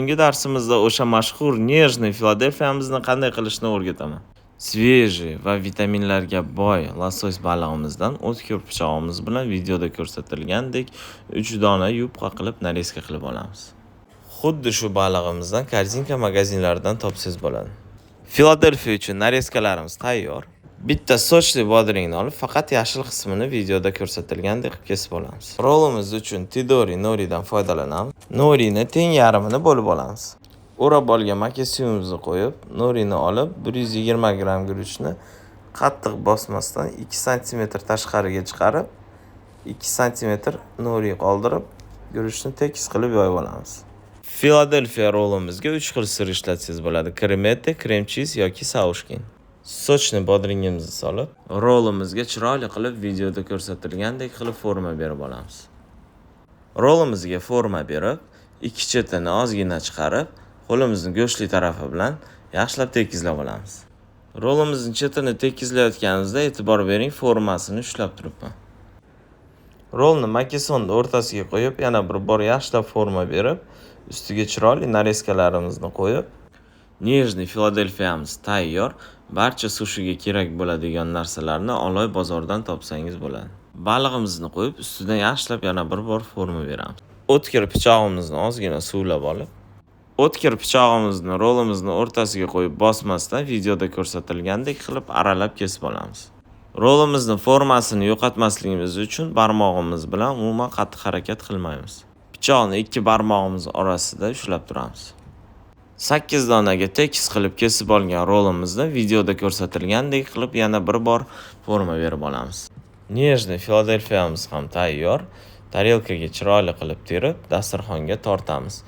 Bugungi darsimizda o'sha mashhur нежный Filadelfiyamizni qanday qilishni o'rgataman. Свежий va vitaminlarga boy losos balig'imizdan o'tkir pichog'imiz bilan videoda ko'rsatilgandek 3 dona yupqa qilib нарезка qilib olamiz. Xuddi shu balig'imizdan Korzinka magazinlaridan topsangiz bo'ladi. Filadelfiya uchun нарезка larimiz tayyor. Bitta сочный bodringni olib, faqat yashil qismini videoda ko'rsatilgandek qilib kesib olamiz. Rollimiz uchun Tidori noridan foydalanamiz. Norini teng yarmini bo'lib olamiz. O'rab olgan makesuyimizni qo'yib, norini olib, 120 gramm guruchni qattiq bosmasdan 2 sm tashqariga chiqarib, 2 sm nori qoldirib, guruchni tekis qilib yoyib olamiz. Filadelfiya rollimizga 3 xil sir ishlatsangiz bo'ladi: kremette, krem cheese yoki saushkin. Сочный bodringimizni solib, rollimizga chiroyli qilib videoda ko'rsatilgandek qilib forma berib olamiz. Rollimizga forma berib, ikki chetini ozgina chiqarib, qo'limizni go'shtli tarafi bilan yaxshilab tekizlab olamiz. Rollimizning chetini tekizlayotganimizda e'tibor bering, formasini ushlab turibman. Rolni makesonni o'rtasiga qo'yib, yana bir bor yaxshilab forma berib, ustiga chiroyli нарезка larimizni qo'yib, нежный Filadelfiyamiz tayyor. Barcha sushiga kerak bo'ladigan narsalarni Oloy bozoridan topsangiz bo'ladi. Balig'imizni qo'yib, ustidan yaxshilab yana bir bor forma beramiz. O'tkir pichog'imizni ozgina suvlab olib, o'tkir pichog'imizni rollimizni o'rtasiga qo'yib bosmasdan videoda ko'rsatilgandek qilib aralab kesib olamiz. Rollimizni formasini yo'qotmasligimiz uchun barmog'imiz bilan umuman qattiq harakat qilmaymiz. Pichoqni ikki barmog'imiz orasida ushlab turamiz. 8 donaga tekis qilib kesib olgan rollimizni videoda ko'rsatilgandek qilib yana bir bor forma berib olamiz. Нежный Filadelfiyamiz ham tayyor. Tarelkaga chiroyli qilib terib, dasturxonga tortamiz.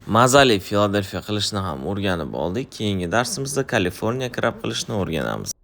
Mazali Filadelfiya qilishni ham o'rganib oldik. Keyingi darsimizda Kaliforniya krab qilishni o'rganamiz.